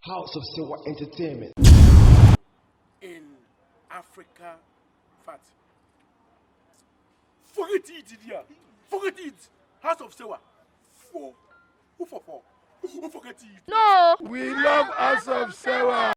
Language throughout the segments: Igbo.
House of Sewa Entertainment. In Africa, fat. Forget it, dear. Forget it. House of Sewa. Four. Who for four? Who forget it? No. We love House of Sewa.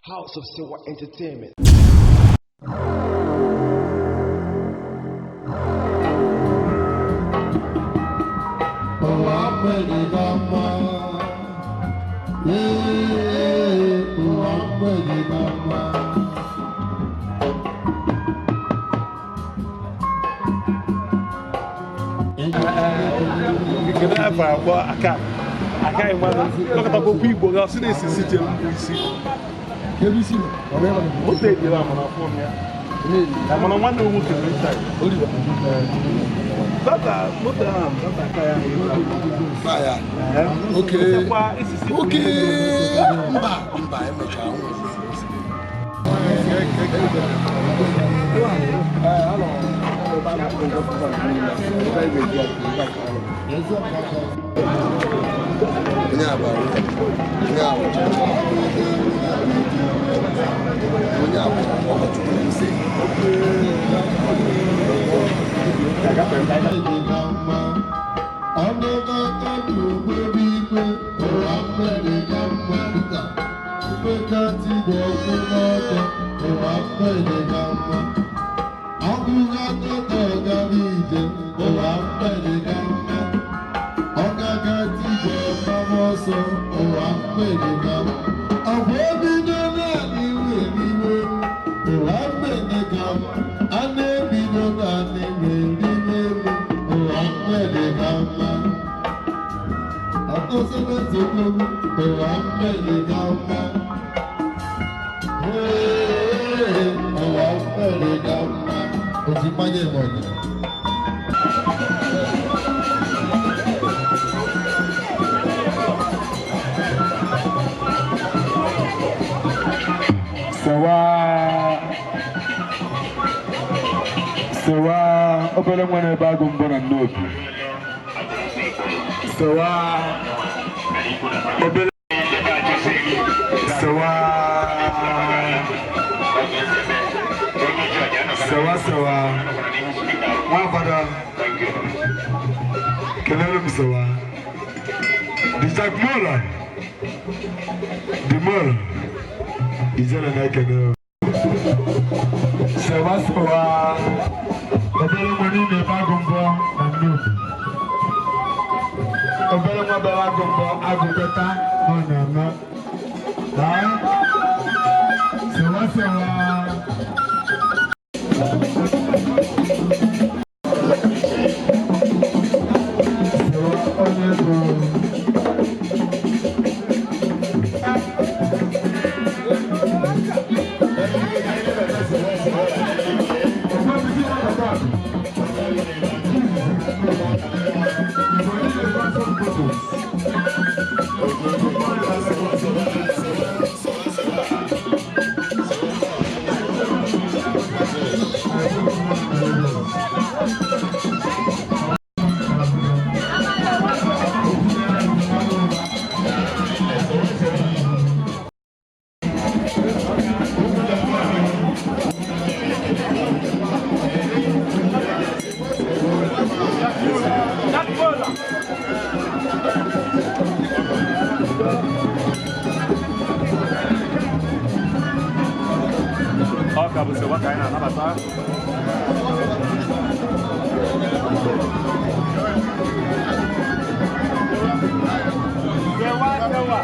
House of Sewa Entertainment. Ụwa mgbede ka mma. Ee, ụwa mgbede ka mma. Kedu afọ akpọ aka aka mmadụ dọkịta okwu Igbo ga ọsị na-esi si chere mbụ isi moto ebiela mana afọ m ya mana nwanne m nwoke nwere taị data moto ahụ data aka ya. Ya. Oke. Esisi. Oke. Mba, mba, emechara. Onye agba, onye agba, onye agba, ọkọchukwu ise. Mgbede ka mma. Ọnụkọta dị ogbebe igwe, ụwa mgbede ka mma. Peter, mgbekatị dị ọkụ n'ọkụ, ụwa mgbede ka mma. Ọgụgụ ọgara ije, ụwa mgbede ka mma. Ọgaga tije mmanwụ ọsọ, ụwa mgbede ka mma. Ọgwụ ebido naanị were iwe, ụwa mgbede ka mma. A na-ebido naanị were iwe, ụwa mgbede ka mma. Ọtọsịlẹsọgbogbo, ụwa mgbede ka mma. Ee, ụwa mgbede ka mma. Oji mmanya eme ọnya. Sewa sewa, obere nwa na-ebe agụ mbọ na nnobi. Sewa, obere sewa, sewa sewa, nwa fada, kelere m sewa the Jack Mola, the Mola ijele na-ekene o. Sewa sewa, obere nwa niile ebe agụ mbọ na nnobi, obere nwa bere agụ mbọ, agụ kweta na ọ na-eme. Daa sewa sewa. Sewa onye ego. Ọ ka bụ sewa ka anyị na-anabata. Sewa sewa.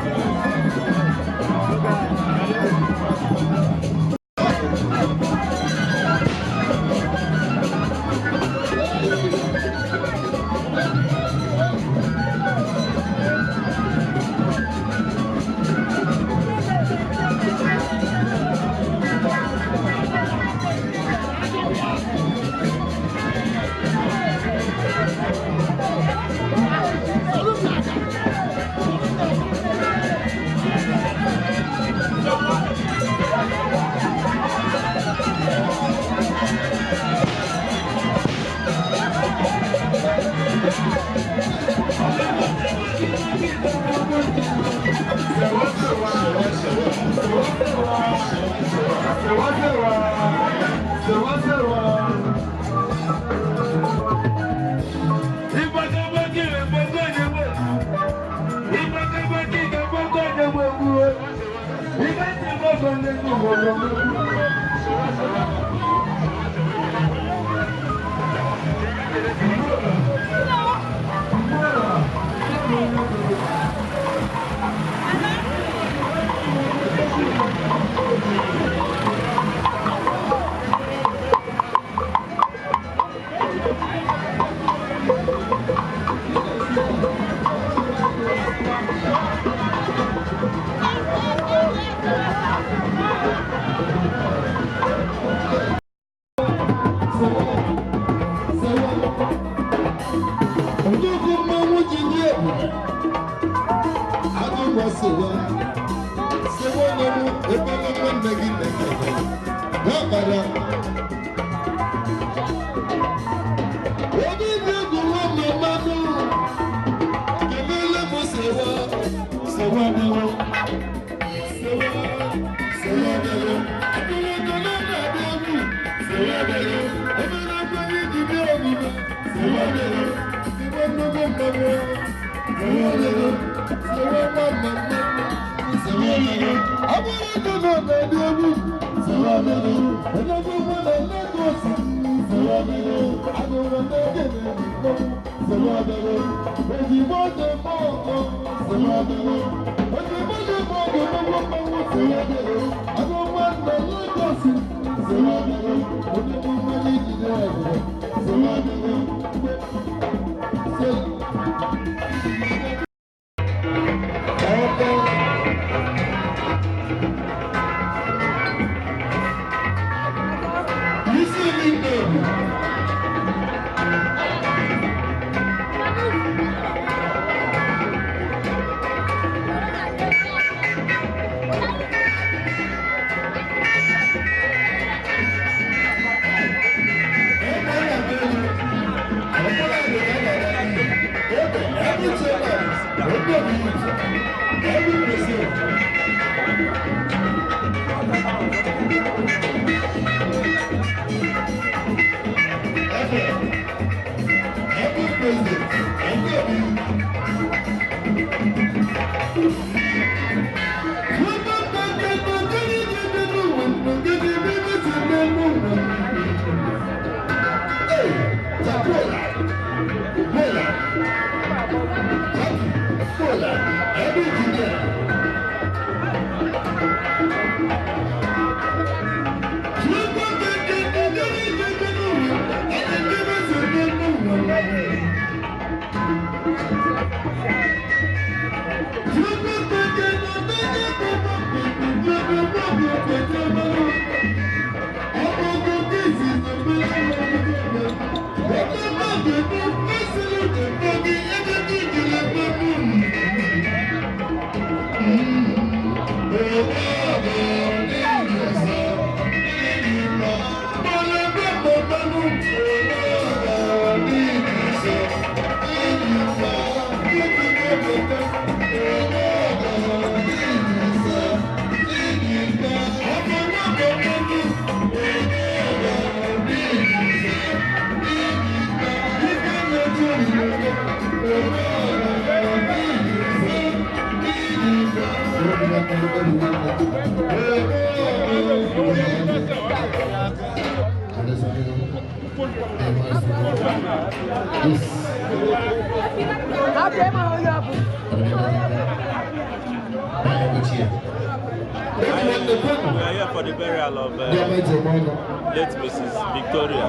We are here for the burial of late Mrs. Victoria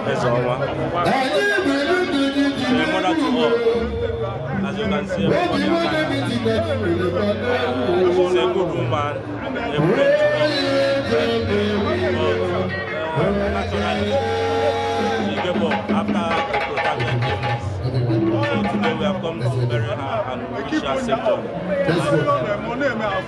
Ezeoma. She is a mother to all. As you can see, everybody around. She's a good woman, a friend to all. But naturally, she gave up after a protracted illness. So today we have come to bury her and wish her safe journey. Thank you very much.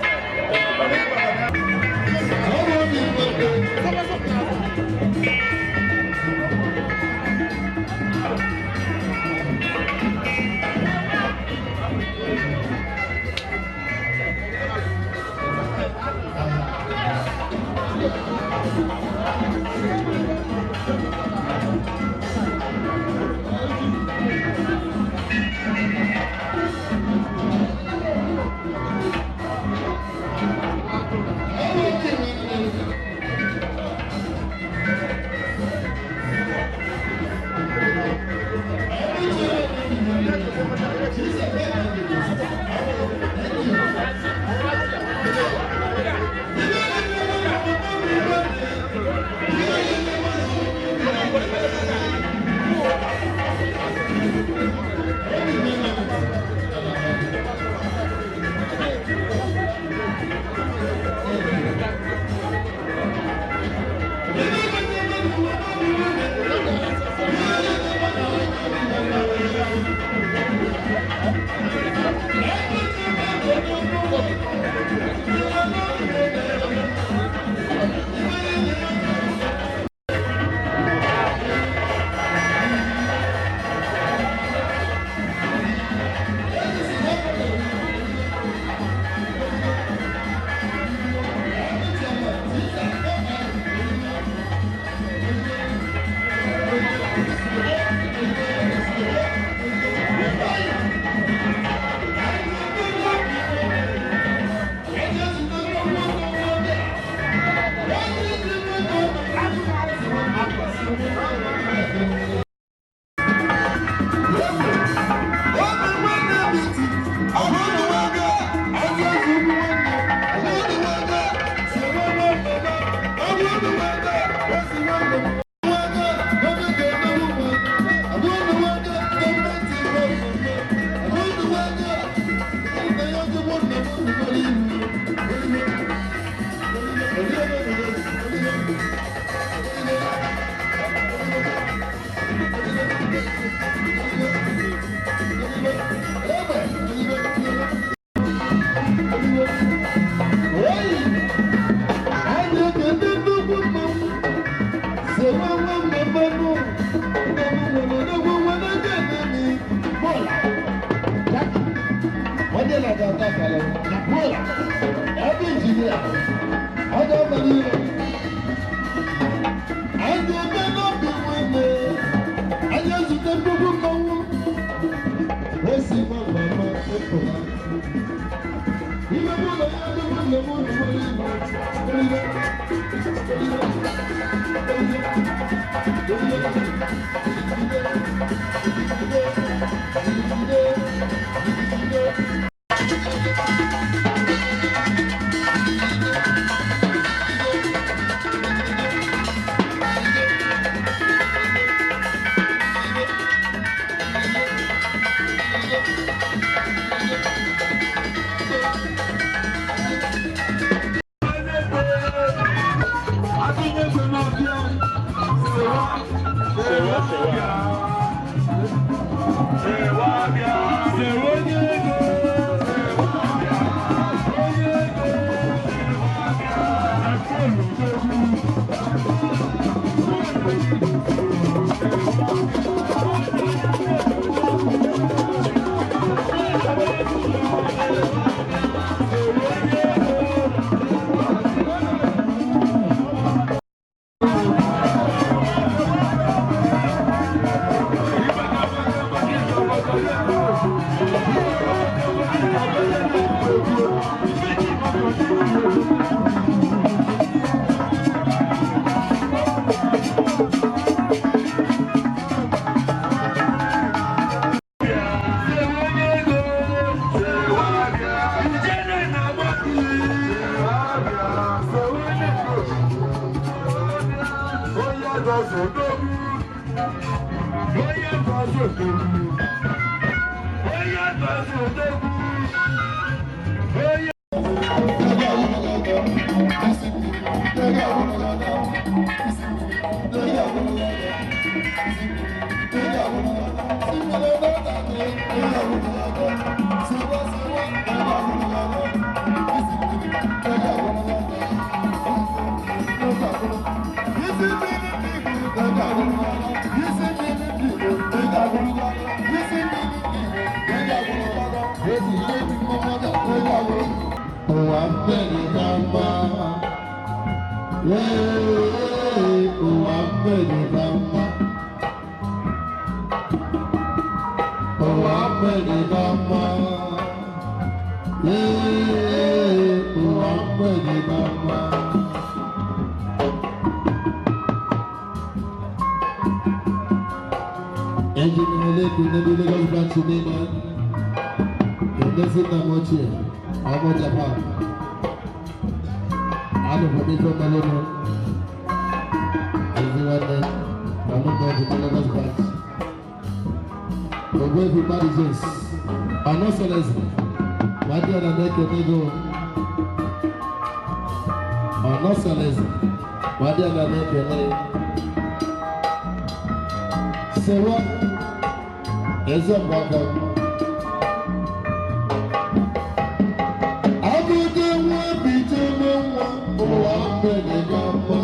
mgbede ka mma.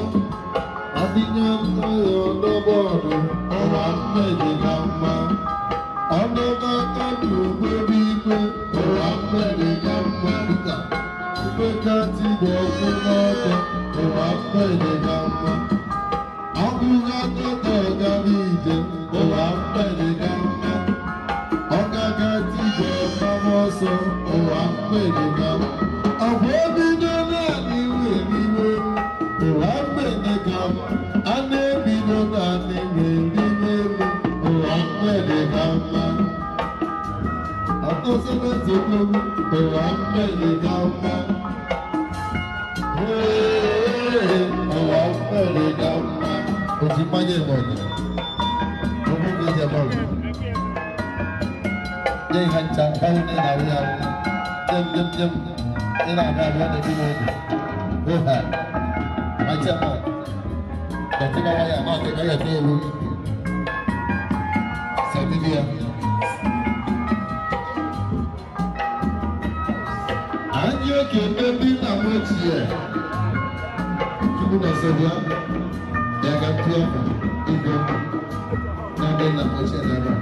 Adịnya ntọya ọdọbọdụ, ụwa mgbede ka mma. Ọnụma kọdụ ogbebe igwe, ụwa mgbede ka mma. Peter, Ugbe ti bụ ọkwụ n'ọkụ, ụwa mgbede ka mma. Ọgụgụ atụtụ gara ije, ụwa mgbede ka mma. Ọgaga tije mmanwụ ọsọ, ụwa mgbede ka mma. Ọgwụ ebido naanị wee riwe, ụwa mgbede ka mma. A na-ebido naanị wee riwe elu, ụwa mgbede ka mma. Ọtọsịrị nsogbu, ụwa mgbede ka mma. Ee, ụwa mgbede ka mma. Oji mmanya eme ọgụ. Ọgwụ ka eji eme ọgụ. Nye ha ncha, ha hụ na ị na-arụ ya arụ. Jem jem jem, ị na-abịa abịa na-ebi m obi. Oha, my chairman. Dọtịba waya náà kẹ̀kẹ́ yẹ tó ewu. Sẹ́dídíà. Anyị ekele ndị nna m ochie. Chukwu na Sọbịa, ya ga ntụ ọkụ igwe na ndị nna m ochie n'ebe a.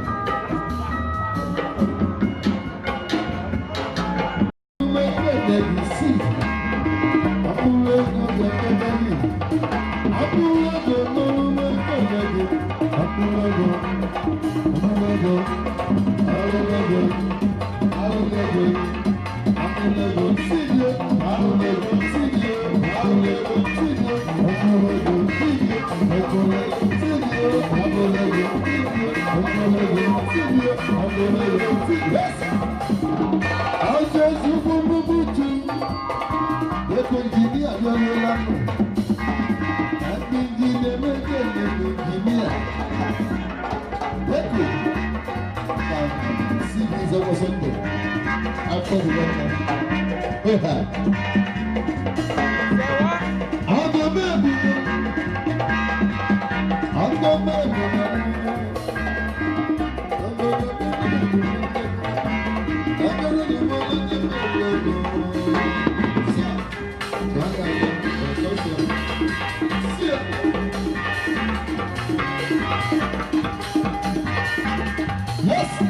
Yes!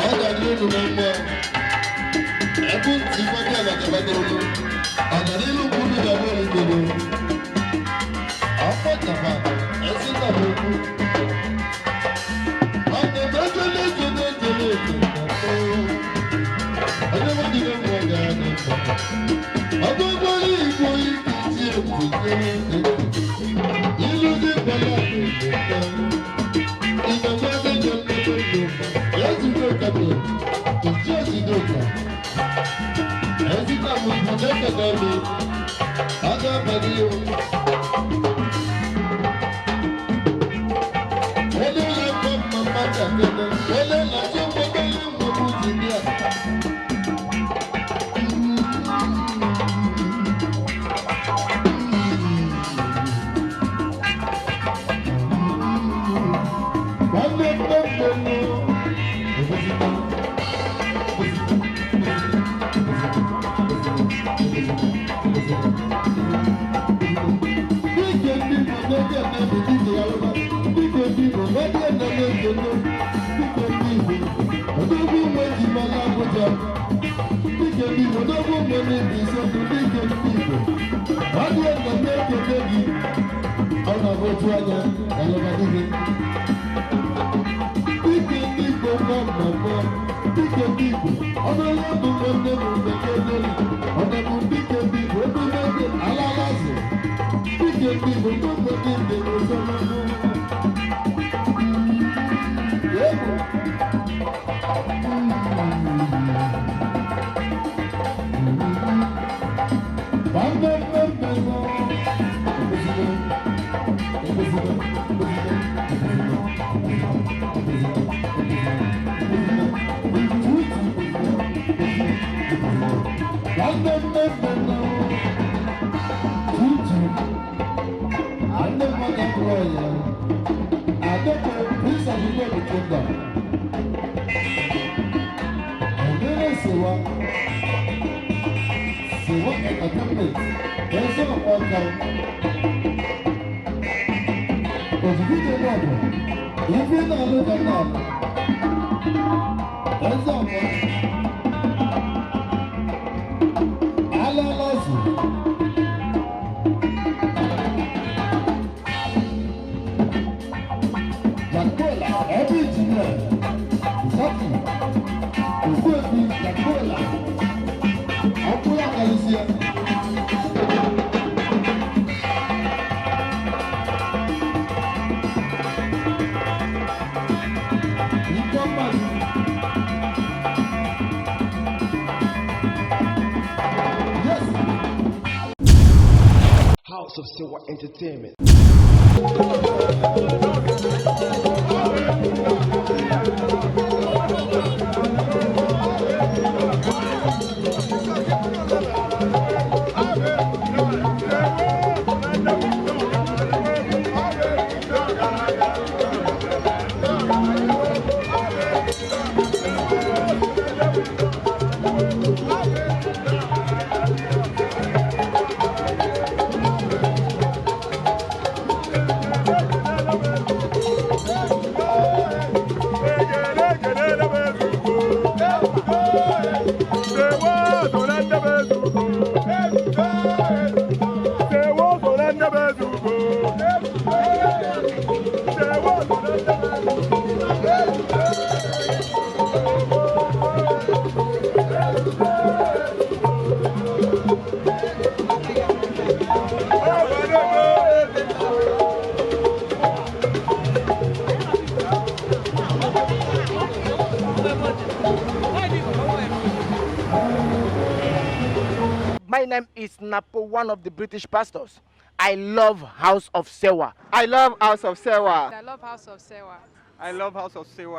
Ọ ga-adị unu na mma. Ebe ntị gwadị ala gabadoro. Ọganihu nke unu ga-abụ olugoro. Ọkpọ jaba, ezi nna m ukwu. Nwanne m ekele ekele ekele ekele na onye nwadịbe mmụọ ga-adị mma. Ọgụgụrụ Igbo ike ji ekele ilu dị kwala House of Sewa Entertainment. My name is Napo, one of the British pastors. I love House of Sewa. I love House of Sewa. I love House of Sewa. I love House of Sewa.